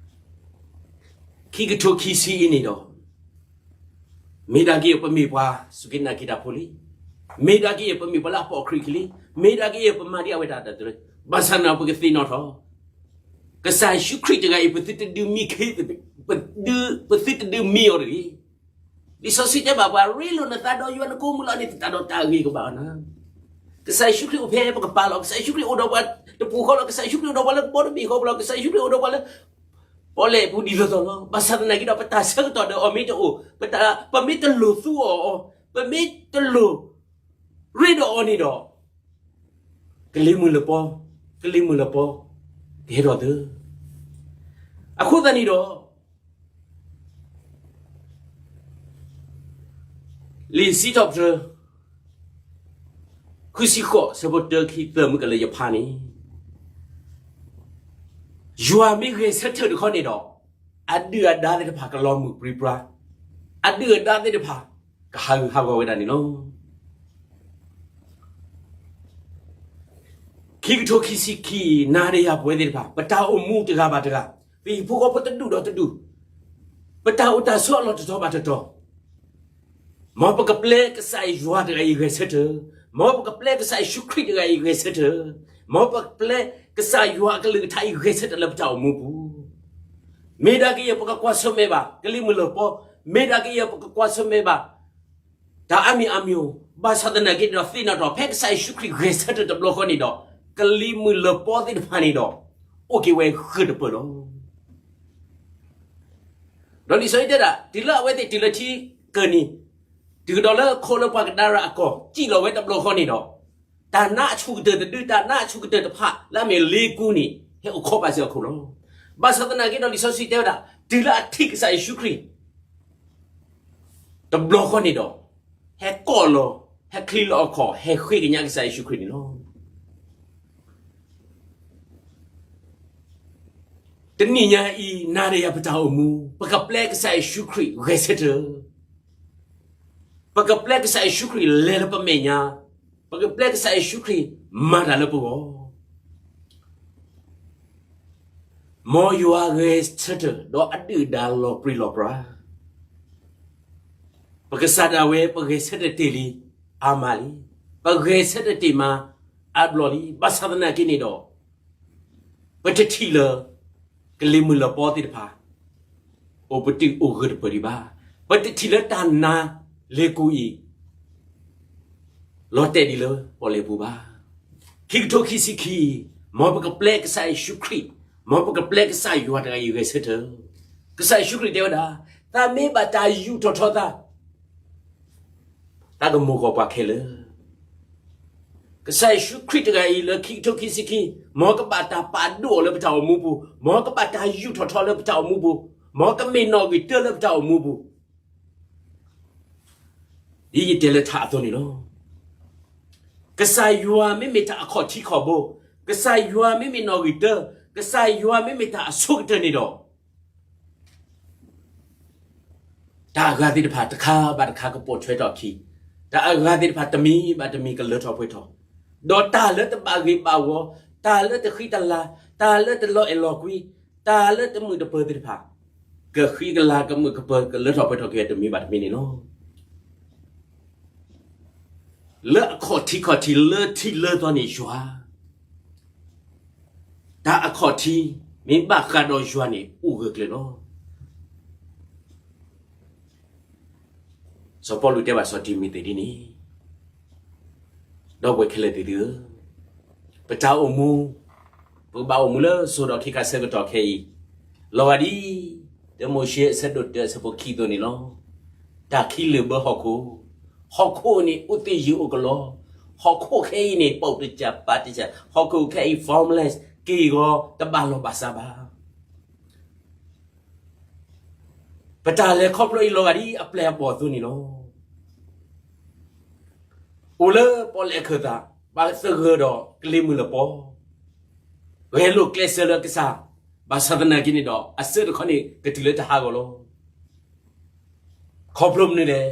ခံကထိခံဆံအံၤန့ၣ်ဒီး, မ့ၢ်ဒၣ်က့ၤပမ့ၢ်ပှၤစူၢ်က့ၤနာ်က့ၤတၢ်ဖိလံ, မ့ၢ်ဒၣ်က့ၤပမ့ၢ်ပှၤလၢအပိာ်ခရံာ်ခံလံ, မ့ၢ်ဒၣ်က့ၤပမၤဒ်အဝဲဒၣ်တၢ်တရၢ, ဘၣ်ဆၣ်န့ၣ်ပကသ့ၣ်နီၣ်ထီၣ်, ကစၢ်ယ့ၣ်ၡူးခရံာ်တဂၤအံၤ ပသုတဒုးမံခ့, ပသုတဒုးမံအီၤတဂ့ၤ. လံာ်စီဆှံတဲဘၣ်ပှၤ ရ့လိာ်နသးဒီးယွၤနကိးမုၢ်လီၤန့ၣ် သတးဒီးတၢ်ဂ့ၤကဘၣ်အီၤနၤ. ကစၢ်ယ့ၣ်ၡူးခရံာ်အိၣ်ဖဲပကပၤလီၤ. ကစၢ်ယ့ၣ်ၡူးခရံာ်အိၣ်ဒီးပှၤတပူၤဃီလီၤ. ကစၢ်ယ့ၣ်ၡူးခရံာ်အိၣ်ဒီးပှၤလၢကဘီတဘ့ၣ်ဃီပူၤလီၤ. ကစၢ်ယ့ၣ်ၡူးခရံာ်အိၣ်ဒီးပှၤလၢ ပီၣ်လဲၣ်ပူၤဒ်သိးသိးလီၤ. ဘၣ်ဆၣ်သနာ်က့ဒီး ပတၢ်ဆၢကတီၢ်ဒီးအီၤမ့ၢ်တအိၣ်, ပမ့ၢ်တလိၣ်သူအီၤ, ပမ့ၢ်တလိၣ်ရ့ဒီးအီၤန့ၣ်ဒီး, ကလံၤမုၢ်လၢၢ်ပီ, ကလံၤမုၢ်လၢၢ်ပီ ကဟဲထီၣ်သၢ. အဃိသတးန့ၣ်ဒီး လံာ်စံးထီၣ်ပတြၢၤ ဃုဆံဃိး ဆၢဖိတၢ ခံ သၢ မုၢ်ကလၢယဖးန့ၣ်, ယွၤမ့ၢ်ဂဲၤဆၢထၢၣ်တခီန့ၣ်ဒီး, အဒုၣ်အဒါသ့ၣ်တဖၣ်ကလီၤမုၢ်ပြံပြါ, အဒုၣ်အဒါသ့ၣ်တဖၣ် ကဟးဂူာ်ဟးဂီၤဝဲဒၣ်န့ၣ်လီၤ. ခံကထိခံဆံခံ, နၤဒီးယၤပဝဲသ့ၣ်တဖၣ် ပတၢ်အိၣ်မူတဂၤဘၣ်တဂၤ, ပဟံၣ်ဖိဃီဖိတဒူၣ်ဒီးတဒူၣ်, ပတၢ်အိၣ်တၢ်ဆိးအလီၢ်တတီၤဘၣ်တတီၤ, မ်ပကပျဲကစၢ်ယွၤတဂၤအံၤဂဲၤဆၢထၢၣ်, မ်ပကပျဲကစၢ်ယ့ၣ်ၡူးခရံာ်တဂၤအံၤဂဲၤဆၢထၢၣ်, မ်ပကပျဲကစၢ်ယွၤအကလုၢ်ကထါအံၤဂဲၤဆၢထၢၣ်လၢပတၢ်အိၣ်မူပူၤ, မ့ၢ်ဒၣ်ကယဲၢ်ပကကွၢ်ဆၢၣ်မဲာ်ဘၣ် ကလံၤမုၢ်လၢၢ်ပီ, မ့ၢ်ဒၣ်ကယဲၢ်ပကကွၢ်ဆၢၣ်မဲာ်ဘၣ် တၢ်အါမံၤအါမံၤ, ဘၣ်ဆၣ်သနာ်က့ဒီး သ့ၣ်နီၣ်ထီၣ် ဖဲကစၢ်ယ့ၣ်ၡူးခရံာ်ဂဲၤဆၢထၢၣ်တဘျီဃီန့ၣ်ဒီး, ကလံၤမုၢ်လၢၢ်ပီသ့ၣ်တဖၣ်န့ၣ်ဒီး, အိၣ်က့ၤဝဲဂၢၢ်တပၢၢ်လီၤ. ဒီးလံာ်စီဆှံတဲဒၣ် တုၤလၢအဝဲသ့ၣ်တုၤလၢထံကၢၢ်နံၤ, တုၤကဒီးလၢခိလၢပှၤကဒါရၣ်အကီၢ် စံၣ်လီၤဝဲတဘျီဃီန့ၣ်ဒီး, တၢ်နါအဆူၣ်ကတၢၢ်တဒု, တၢ်နါအဆူၣ်ကတၢၢ်တဖၣ် လၢအမ့ၢ်လ့ကူန့ၣ် ဟဲအိၣ်ခိးဘၣ်စ့ၢ်ကီးအခိၣ်လီၤ. ဘၣ်ဆၣ်သနာ်က့ဒီး လံာ်စီဆှံတဲဝဲဒၣ် တုၤလၢအထံၣ်ကစၢ်ယ့ၣ်ၡူးခရံာ် တဘျီဃီန့ၣ်ဒီး, ဟဲကိးလီၤ, ဟဲချံလီၤအခီၣ်, ဟဲဃ့ကညးကစၢ်ယ့ၣ်ၡူးခရံာ်န့ၣ်လီၤ. တနံၤညါအံၤ နၤဒီးယၤပတၢ်အိၣ်မူ ပကပျဲကစၢ်ယ့ၣ်ၡူးခရံာ်ဂဲၤဆၢထၢၣ်, ပကပျဲကစၢ်ယ့ၣ်ၡူးခရံာ်လဲၤလၢပမဲာ်ညါ, ပကပျဲကစၢ်ယ့ၣ်ၡူးခရံာ်မၤတၢ်လၢပဂီၢ် မ်ယွၤဂဲၤဆၢထၢၣ်ဒီးအဒုၣ်အဒါလီၤပြံလီၤပြါ, ပကစၢ်ဒၣ်ဝဲ ပဂဲၤဆၢထၢၣ်တ့ၢ်လံအါမးလံ, ပဂဲၤဆၢထၢၣ်တ့ၢ်မးအါဘျီလံ. ဘၣ်ဆၣ်သနာ်က့န့ၣ်ဒီး, ပတထံၣ်လၢ ကလံၤမုၢ်လၢၢ်ပီသ့ၣ်တဖၣ် အိၣ်ပတုာ်အိၣ်ဂၢၢ်တပၢၢ်ဒံးဘၣ်. ပတထံၣ်လၢတၢ်နါလ့ကူအံၤ လီၤတဲာ်ဒံးလၢပီၣ်လဲၣ်ပူၤဘၣ်. ခံကထိခံဆံခံ, မ်ပကပျဲကစၢ်ယ့ၣ်ၡူးခရံာ်, မ်ပကပျဲကစၢ်ယွၤတဂၤအံၤဂဲၤဆၢထၢၣ်. ကစၢ်ယ့ၣ်ၡူးခရံာ်တဲဝဲဒၣ်, သးမ့ၢ်ဘၣ်တၢ်ယူးထီၣ်ထီသး သးကမိၢ်ဂီၤပှၤခဲလၢာ်. ကစၢ်ယ့ၣ်ၡူးခရံာ်တဂၤအံၤလၢခံကထိခံဆံခံ, မ်ကဘၣ်တၢ်ပာ်ဒိၣ်အီၤလၢပတၢ်အိၣ်မူပူၤ, မ်ကဘၣ်တၢ်ယူးထီၣ်ထီလၢပတၢ်အိၣ်မူပူၤ, မ်ကမ့ၢ်နီၣ်ဂံၢ်တၢလၢပတၢ်အိၣ်မူပူၤ ဒ်ယတဲလၢထးအသိးန့ၣ်လီၤ. ကစၢ်ယွၤမ့မ့ၢ်တၢ်အခီၣ်ထံးခီၣ်ဘိ, ကစၢ်ယွၤမ့မ့ၢ်နီၣ်ဂံၢ်တၢ, ကစၢ်ယွၤမ့မ့ၢ်တၢ်အဆိကတၢၢ်န့ၣ်ဒီး, တၢ်အဂၤသ့ၣ်တဖၣ်တခါဘၣ်တခါကပိာ်ထွဲထီၣ်အခံ, တၢ်အဂၤသ့ၣ်တဖၣ်တမံၤဘၣ်တမံၤကလၢထီၣ်ပှဲၤထီၣ်, ဒီးတၢ်လၢတဘၣ်ဂ့ၤဘၣ်ဝီ, တၢ်လၢတဃံတၢ်လၤ, တၢ်လၢတလီၤအဲၣ်လီၤကွံ, တၢ်လၢတမုာ်တပၢၤသ့ၣ်တဖၣ်, ကဃံကလၤကမုာ်ကပၢၤကလၢထီၣ်ပှဲၤထီၣ်က့ၤတမံၤဘၣ်တမံၤန့ၣ်လီၤ. လၢအခီၣ်ထံးခီၣ်ထံးလၢထံးလၢသီန့ၣ်ယွၤ, တၢ်အခီၣ်ထံးမ့ၢ်ဘၣ်ဃးဒီးယွၤန့ၣ်အိၣ်ဂၢၢ်ကျၢၤလီၤ. စီၤပီလူးတဲဘၣ်စီၤတံၤမသ့းဒ်န့ၣ်, ဒီပုၢ်ဝဲၢ်ခဲလၢာ်သ့ၣ်သုဧၢ, ပတၢ်အိၣ်မူ, ပကဘၣ်အိၣ်မူလၢစိၤဒီးခ့ခါဆၢကတီၢ်ခဲအံၤ, လီၤဂာ်ဒ် တၢမိၤၡ့အဆၢဒိၣ်တၢအဆၢဖိခံအသိးန့ၣ်လီၤ. တၢ်ခံလၢာ်ဘၢဟီၣ်ခိၣ်, ဟီၣ်ခိၣ်န့ၣ်အိၣ်သ့ၣ်ယုၢ်အိၣ်ကလီ, ဟီၣ်ခိၣ်ခဲအံၤန့ၣ် ပအိၣ်တစၢ်ပာ်တစၢ်, ဟီၣ်ခိၣ်ခဲအံၤ formless က့ၢ်ဂီၤတဘၣ်လီၢ်ဘၣ်စးဘၣ်. ပတၢ်လဲၤခီဖျိအံၤလီၤဂာ်ဒ်အပျဲၢ်အဘီၣ်အသိးန့ၣ်လီၤ. အိၣ်လၢပီၣ်လဲၣ်အခၢၣ်သး, ဘၣ်သဂၢၢ်ဒီးကလံၤမုၢ်လၢၢ်ပီ, ဂဲၤလိာ်ကျဲးစၢးလၢကစၢ်, ဘၣ်ဆၣ်သနာ်က့န့ၣ်ဒီး အစၢတခီန့ၣ်ကတုၤလၢတဟးဂီၤလီၤ. ခီဖျိမနုၤလဲၣ်,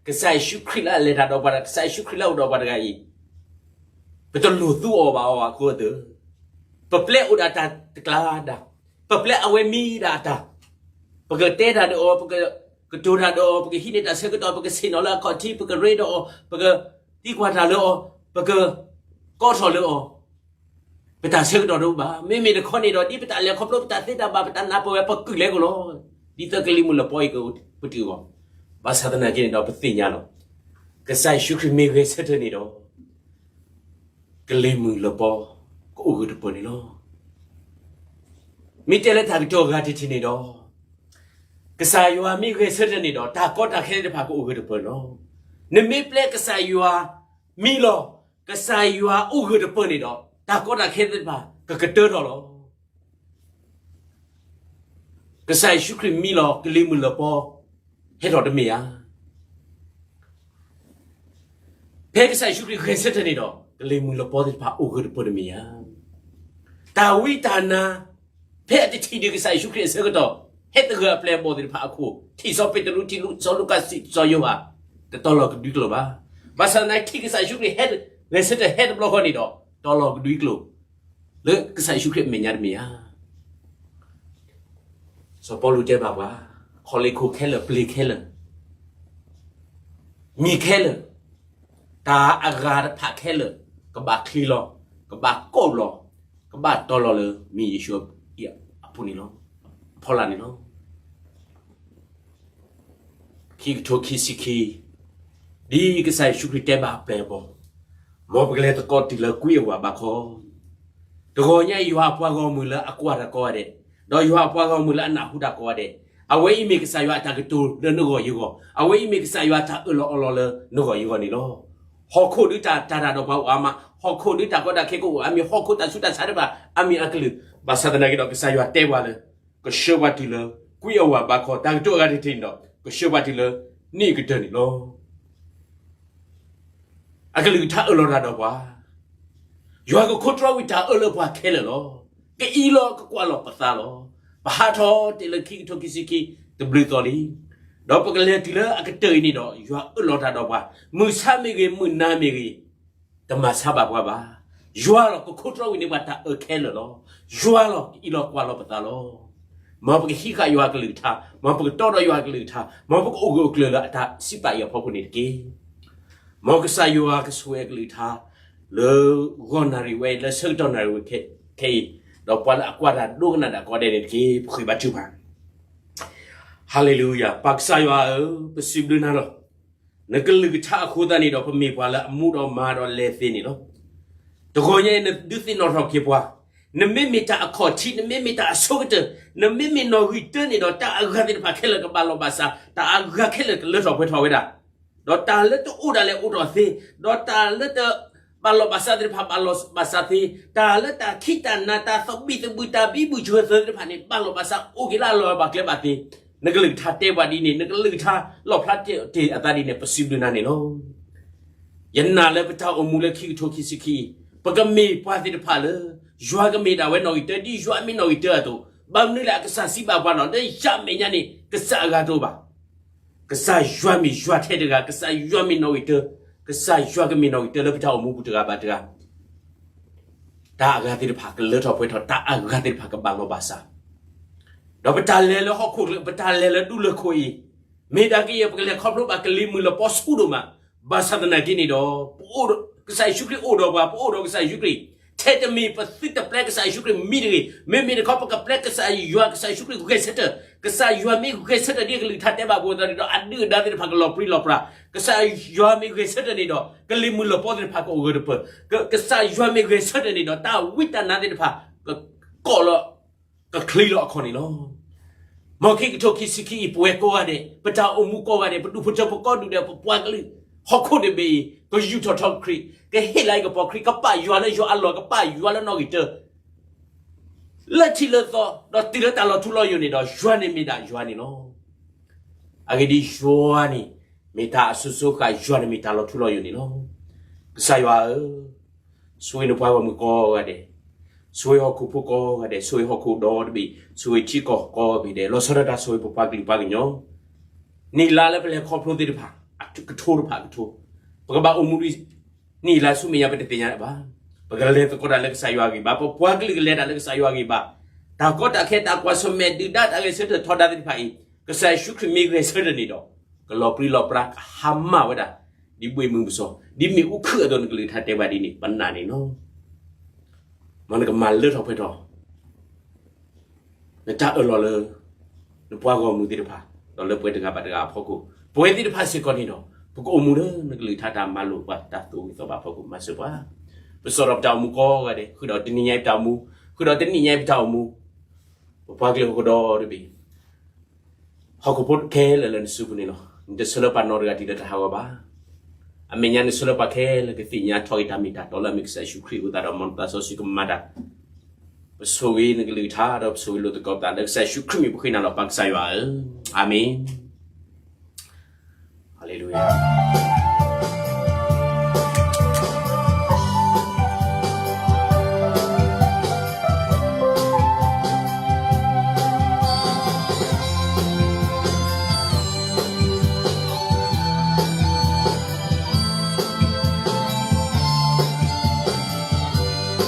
ကစၢ်ယ့ၣ်ၡူးခရံာ်လၢအလဲၤတၢ်ဒီးပှၤတဂၤ, ကစၢ်ယ့ၣ်ၡူးခရံာ်လၢအအိၣ်ဒီးပှၤတဂၤအံၤ, ပတလိၣ်သူအီၤဘၣ်အီၤအဃိသတး, ပပျဲအိၣ်ဒၣ်တၢ်တကျါဒၣ်, ပပျဲအဝဲမံဒၣ်အတၢ်, ပကတဲတၢ်ဒီးအီၤ, ပကကတိၤတၢ်ဒီးအီၤ, ပကဟံးန့ၢ်တၢ်ဆၢကတီၢ်, ပကဆ့ၣ်နီၤလၢအခီၣ်ထံး, ပကရ့ဒီးအီၤ, ပကသံကွၢ်တၢ်လၢအီၤ, ပကကိးထီၣ်လၢအီၤ, ပတၢ်ဆၢကတီၢ်တအိၣ်ဘၣ်. မ့မ့ၢ်တခီန့ၣ်ဒီး ဒ်ပတၢ်လဲၤခီဖျိ ပတၢ်သ့တၢ်ဘၣ် ပတၢ်နၢ်ပၢၢ်ဝဲ ပကုၢ်လဲၤကလီၤ, ဒ်သိးကလံၤမုၢ်လၢၢ်ပီအံၤကပတုာ်အဂီၢ်, ဘၣ်ဆၣ်သနာ်က့န့ၣ်ဒီး ပသ့ၣ်ညါလီၤ. ကစၢ်ယ့ၣ်ၡူးခရံာ်မ့ၢ်ဂဲၤဆၢထၢၣ်န့ၣ်ဒီး ကလံၤမုၢ်လၢၢ်ပီ ကအိၣ်ဂၢၢ်တပၢၢ်န့ၣ်လီၤ. မ့ၢ်တဲလၢတၢ်ကတိၤအဂၤတထံၣ်န့ၣ်ဒီး, ကစၢ်ယွၤမ့ၢ်ဂဲၤဆၢထၢၣ်န့ၣ်ဒီး တၢ်ကီတၢ်ခဲသ့ၣ်တဖၣ်ကအိၣ်ဂၢၢ်တပၢၢ်န့ၣ်လီၤ. နမ့ၢ်ပျဲကစၢ်ယွၤမံလီၤ, ကစၢ်ယွၤအိၣ်ဂၢၢ်တပၢၢ်န့ၣ်ဒီး တၢ်ကီတၢ်ခဲသ့ၣ်တဖၣ် ကကတၢၢ်ထီၣ်လီၤ. ကစၢ်ယ့ၣ်ၡူးခရံာ်မံလီၤ ကလံၤမုၢ်လၢၢ်ပီ ဟဲထီၣ်တမ့ၢ်ဧါ. ဖဲကစၢ်ယ့ၣ်ၡူးခရံာ်ဂဲၤဆၢထၢၣ်န့ၣ်ဒီး ကလံၤမုၢ်လပီသ့ၣ်တဖၣ်အိၣ်ဂၢၢ်တပၢၢ်တမ့ၢ်ဧါ. တၢ်ဝံတၢ်နါ ဖဲအတထံၣ်ဒံးကစၢ်ယ့ၣ်ၡူးခရံာ်အဆၢကတီၢ် ဟဲသဂၢၢ်အပျဲၢ်အဘီၣ်သ့ၣ်တဖၣ်အခိၣ် ထံၣ်စီၤပ့းတရူး ထံၣ်စီၤလူၤကၣ် ထံၣ်စီၤယိၤဟၣ် တတီၤလီၤကဒွံကျိာ်ဘၣ်. ဘၣ်ဆၣ်သနာ်က့ ထံၣ်ကစၢ်ယ့ၣ်ၡူးခရံာ်ဟဲ ဂဲၤဆၢထၢၣ်ဟဲတဘျီဃီန့ၣ်ဒီး တီၤလီၤကဒွံကျိာ် လၢကစၢ်ယ့ၣ်ၡူးခရံာ်အမဲာ်ညါတမ့ၢ်ဧါ. စီၤပီလူးတဲဘၣ်ပှၤ, ခီၣ်လ့ၣ်ခိၣ်ခဲလၢာ် ပျ့ၤခဲလၢာ် မံၤခဲလၢာ်, တၢ်အဂၤတဖၣ်ခဲလၢာ် ကဘၣ်ချံးလီၤ, ကဘၣ်ကိးလီၤ, ကဘၣ်တီၤလီၤလၢမံၤယ့ၣ်ၡူးအပူၤန့ၣ်လီၤ, အဖီလာ်န့ၣ်လီၤ. ခံကထိခံဆံခံ, ဒ်ကစၢ်ယ့ၣ်ၡူးခရံာ်တဲဘၣ်အပျဲၢ်အဘီၣ်, မ်ပကလဲၤသကိးတုၤလၢကွံအဝၤဘးခီ, တဂီၤညါအံၤ ယွၤအပှၤဂီၢ်မုၢ်လၢအကွၢ်တၢ်ကိးဂၤဒဲး, ဒီးယွၤအပှၤဂီၢ်မုၢ်လၢအနၢ်ဟူတၢ်ကိးဂၤဒဲး, အဝဲအံၤမ့ၢ်ကစၢ်ယွၤအတၢ်ကတိၤလၢနဂီၢ်ယဂီၢ်, အဝဲအံၤမ့ၢ်ကစၢ်ယွၤအတၢ်အၢၣ်လီၤအီလီၤလၢနဂီၢ်ယဂီၢ်န့ၣ်လီၤ. ဟီၣ်ခိၣ်ဒုးတၢ်တၤတၢ်ဒီးပှၤအိၣ်အါမး, ဟီၣ်ခိၣ်ဒုးတၢ်ကီတၢ်ခဲကအိၣ်အါမံၤ, ဟီၣ်ခိၣ်တၢ်ဆူးတၢ်ဆါတဖၣ်အါမံၤအကလုာ်, ဘၣ်ဆၣ်သနာ်က့ဒီး ကစၢ်ယွၤတဲပှၤလၢ ကဆှၢပှၤတုၤလၢ ကွံအဝၤဘးခီ, တၢ်ကတိၤအဂၤတထံၣ်န့ၣ်ဒီး ကဆှၢပှၤတုၤလၢ နံၣ်အကတၢၢ်န့ၣ်လီၤ. အကလုၢ်ကထါအၢၣ်လီၤတၢ်ဒီးပှၤ, ယွၤကခိးတြီဝံၤတၢ်အၢလၢပှၤခဲလၢာ်လီၤ. ကအံးလီၤကကွၢ်လီၤပသးလီၤ. ပဟးထီၣ်တ့ၢ်လၢခံကထိခံဆံခံ တဘျုးသီလံ, ဒီးပကလဲၤတုၤလၢအကတၢၢ်အံၤန့ၣ်ဒီး ယွၤအၢၣ်လီၤတၢ်ဒီးပှၤ, မုၢ်ဆါမ့ၢ်ဂ့ၤ မုၢ်နၤမ့ၢ်ဂ့ၤ တမၤဆါဘၣ်ပှၤဘၣ်. ယွၤလီၤကခိးတြီဝံၤန့ၢ်ပှၤတၢ်အၢခဲလၢာ်လီၤ. ယွၤလီၤကအံးလီၤကွၢ်လီၤပသးလီၤ. မ်ပကဟံးဃာ်ယွၤအကလုၢ်ကထါ, မ်ပကတီဒီးယွၤအကလုၢ်ကထါ, မ်ပကအိၣ်ဂၢၢ်အိၣ်ကျၢၤလၢအတၢ်စံးပာ်အံၤအဖီခိၣ်န့ၣ်တက့ၢ်. မ်ကစၢ်ယွၤကဆိၣ်ဂ့ၤအကလုၢ်ကထါ လၢဂီၤနၣ်ရံၣ်ဝဲအံၤ, လၢဆၢကတီၢ်နၣ်ရံၣ်ဝဲခဲအံၤ, ဒီးပှၤလၢအကွၢ်တၢ်ဒိကနၣ်တၢ်ကိးဂၤဒဲးန့ၣ်တက့ၢ်. ပဃ့ဘါထုကဖၣ်. ဟါလ့လူယၤ, ပၢ်ကစၢ်ယွၤဧၢ, ပစံးဘျုးနၤလီၤ. နကလုၢ်ကထါအဃိသတးန့ၣ်ဒီး ပမ့ၢ်ပှၤလၢအမူဒီးမၤဒီးလဲၤသ့န့ၣ်လီၤ. တဂီၤညါအံၤ နဒုးသ့ၣ်နီၣ်ထီၣ်က့ၤပှၤ, နမ့မ့ၢ်တၢ်အခီၣ်ထံး, နမ့မ့ၢ်တၢ်အဆိကတၢၢ်, နမ့မ့ၢ်နီၣ်ဂံၢ်တၢန့ၣ်ဒီး တၢ်အဂၤသ့ၣ်တဖၣ်ခဲလၢာ်ကဘၣ်လီၤဘၣ်စး, တၢ်အဂၤခဲလၢာ်ကလၢထီၣ်ပှဲၤထီၣ်ဝဲဒၣ်, ဒီးတၢ်လၢတအိၣ်ဒၣ်လဲာ်အိၣ်ထီၣ်သ့, ဒီးတၢ်လၢတဘၣ်လီၤဘၣ်စးသ့ၣ်တဖၣ်ဘၣ်လီၤဘၣ်စးသ့, တၢ်လၢတၢ်ခံးတၢ်နၤ တၢ်သဘံၣ်သဘုၣ် တၢ်ဘံဘူၣ်စၢၤသ့ၣ်တဖၣ်န့ၣ် ဘၣ်လီၤဘၣ်စး အိၣ်က့ၤလၢအလီၤဘၣ်ကျဲဘၣ်သ့, နကလုၢ်ကထါတဲပှၤဒ်န့ၣ်, နကလုၢ်ကထါလီၣ်ဖျါတ့ၢ်အသးဒ်န့ၣ် ပစံးဘျုးနၤန့ၣ်လီၤ. ယနာ်လၢပတၢ်အိၣ်မူလၢခံကထိခံဆံခံအံၤ, ပကမ့ၢ်ပှၤသ့ၣ်တဖၣ်လၢ ယွၤကမ့ၢ်ဒၣ်ဝဲနီၣ်ဂံၢ်တၢ ဒ်ယွၤမ့ၢ်နီၣ်ဂံၢ်တၢအသိး, ဘၣ်မနုၤလဲၣ် အကစၢ်စံးဘၣ်ပှၤလီၤ, လၢယမဲာ်ညါန့ၣ် ကစၢ်အဂၤတအိၣ်ဘၣ်. ကစၢ်ယွၤမ့ၢ်ယွၤထဲတဂၤ, ကစၢ်ယွၤမ့ၢ်နီၣ်ဂံၢ်တၢ, ကစၢ်ယွၤကမ့ၢ်နီၣ်ဂံၢ်တၢလၢပတၢ်အိၣ်မူပူၤတဂၤဘၣ်တဂၤ တၢ်အဂၤသ့ၣ်တဖၣ်ကလၢထီၣ်ပှဲၤထီၣ်, တၢ်အဂၤသ့ၣ်တဖၣ်ကဘၣ်လီၤဘၣ်စး, ဒီးပတၢ်လဲၤလၢဟီၣ်ခိၣ်ချၢ, ပတၢ်လဲၤလၢဒူလၢၢ်ခိၣ်အံၤ, မ့ၢ်ဒၣ်ကယဲၢ် ပကလဲၤခီဖျိဘၣ်ကလံၤမုၢ်လပီဆူၣ်ဒိၣ်မး, ဘၣ်ဆၣ်သနာ်က့န့ၣ်ဒီး ပအိၣ်ဒီး, ကစၢ်ယ့ၣ်ၡူးခရံာ်အိၣ်ဒီးပှၤ, ပအိၣ်ဒီးကစၢ်ယ့ၣ်ၡူးခရံာ်, ထဲတမံၤပသုတပျဲကစၢ်ယ့ၣ်ၡူးခရံာ်မံတဂ့ၤ, မ့မ့ၢ်တခီပကပျဲကစၢ်ယွၤ, ကစၢ်ယ့ၣ်ၡူးခရံာ်ဂဲၤဆၢထၢၣ်, ကစၢ်ယွၤမ့ၢ်ဂဲၤဆၢထၢၣ်ဒ်အကလုၢ်ကထါတဲဘၣ်ပှၤအသိးန့ၣ်ဒီး အဒုၣ်အဒါသ့ၣ်တဖၣ်ကလီၤပြံလီၤပြါ, ကစၢ်ယွၤမ့ၢ်ဂဲၤဆၢထၢၣ်န့ၣ်ဒီး ကလံၤမုၢ်လပီသ့ၣ်တဖၣ်ကအိၣ်ဂၢၢ်တပၢၢ်, က, ကစၢ်ယွၤမ့ၢ်ဂဲၤဆၢထၢၣ်န့ၣ်ဒီး တၢ်ဝံတၢ်နါသ့ၣ်တဖၣ် ကကိးလီၤ, ကချံးလီၤအခီၣ်န့ၣ်လီၤ. မ်ခံကထိခံဆံခံအံၤ ပဝဲကိးဂၤဒဲး, ပတၢ်အိၣ်မူကိးဂၤဒဲး, ပဒူၣ်ဖိထၢဖိကိးဒူၣ်ဒဲး, ပပှၤကလုာ်, ဟီၣ်ခိၣ်တဘ့ၣ်အံၤ ကယူးထီၣ်ထီခရံာ်, ကဟ့ၣ်လီၤကပီၤခရံာ်, ကပာ်ယွၤလၢယွၤအလီၢ်, ကပာ်ယွၤလၢနီၣ်ဂံၢ်တၢ လၢထံးလၢသီ, ဒီးတုၤလၢတၢ်လီၤထူလီၤယိာ်န့ၣ်ဒီး ယွၤန့ၣ်မ့ၢ်ဒၣ်ယွၤန့ၣ်လီၤ. အဂ့ၢ်ဒ်အံၤ, ယွၤန့ၣ်မ့ၢ်တၢ်အစိၤစိၤဃာ်, ယွၤန့ၣ်မ့ၢ်တၢ်လီၤထူလီၤယိာ်န့ၣ်လီၤ. ကစၢ်ယွၤဧၢ, ဆိၣ်ဂ့ၤနပှၤဂီၢ်မုၢ်ကိးဂၤဒဲး, ဆိၣ်ဂ့ၤဟီၣ်ခိၣ်ဖိကိးဂၤဒဲး, ဆိၣ်ဂ့ၤဟီၣ်ခိၣ်ဒီတဘ့ၣ်, ဆိၣ်ဂ့ၤထံကီၢ်ကိးဂၤဒဲး, လီၤဆီဒၣ်တၢ်ဆိၣ်ဂ့ၤပပှၤကလုာ်ပှၤကညီ, နံၣ်လါလၢပလဲၤခီဖျိသ့ၣ်တဖၣ်, အကထိတဖၣ်အကထိ, ပကဘၣ်အိၣ်မူဒ် နံၣ်လါဆူမဲာ်ညါပတသ့ၣ်ညါဘၣ်. ပကလဲၤသကိးတၢ်လၢကစၢ်ယွၤအဂံၢ်ဘါ, ပပှၤကလုာ်ကလဲၤတၢ်လၢကစၢ်ယွၤအဂံၢ်ဘါ, တၢ်ကီတၢ်ခဲ တၢ်ကွၢ်ဆၢၣ်မဲာ်ဒုၣ်ဒါ တၢ်ဂဲၤဆၢထၢၣ်ထီဒါသ့ၣ်တဖၣ်အံၤ, ကစၢ်ယ့ၣ်ၡူးခရံာ်မ့ၢ်ဂဲၤဆၢထၢၣ်န့ၣ်ဒီး ကလီၤပြံလီၤပြါ ကဟါမၢ်ဝဲဒၣ် ဒ်ဘှ့ၣ်မုၢ်မစီၤ, ဒ်မ့ၣ်အူခုၣ်အသိး နကလုၢ်ကထါတဲဘၣ်ဒ်န့ၣ် ပနာ်န့ၣ်လီၤ. မ်နကမၤလၢထီၣ်ပှဲၤထီၣ် နတၢ်အၢၣ်လီၤလၢ နပှၤဂီၢ်မုၢ်သ့ၣ်တဖၣ်, ဒီးလၢပဝဲတဂၤဘၣ်တဂၤအဖီခိၣ်, ပဝဲသ့ၣ်တဖၣ်စ့ၢ်ကီးန့ၣ်ဒီး ပကအိၣ်မူလၢနကလုၢ်ကထါတၢ်မၤလိာ်ပှၤ တၢ်သူၣ်ဂ့ၤသးဘၣ်အဖီခိၣ် မၤစၢၤပှၤ. ပစိာ်ဒီးပတၢ်အိၣ်မူကိးဂၤဒဲး, ဃုာ်ဒီးတနံၤညါအံၤပတၢ်အိၣ်မူ, ဃုာ်ဒီးတနံၤညါအံၤပတၢ်အိၣ်မူ, ပပှၤကလုာ်ဟီၣ်ခိၣ်ဒီတဘ့ၣ် ဟီၣ်ခိၣ်ဖိခဲလၢာ်လၢနစုပူၤန့ၣ်လီၤ. နတဆၢလၢပှၤနီတဂၤတုၤလၢတၢ်ဟးဂီၤဘၣ်. အမဲာ်ညါနဆၢလၢပှၤခဲလၢာ်ကသ့ၣ်ညါထီၣ်က့ၤတၢ်မ့ၢ်တၢ်တီလၢအမ့ၢ်ကစၢ်ယ့ၣ်ၡူးခရံာ်အဃိသတးဒီး မ်နသးစီဆှံကမၤတၢ်, ပဆိၣ်ဂ့ၤနကလုၢ်ကထါဒီးပဆိၣ်ဂ့ၤလိာ်သကိးပသးလၢကစၢ်ယ့ၣ်ၡူးခရံာ်မ့ၢ်ပဃ့နၤလီၤ ပၢ်ကစၢ်ယွၤဧၢ, အၤမ့ၣ်. ဟါလ့လူယၤ.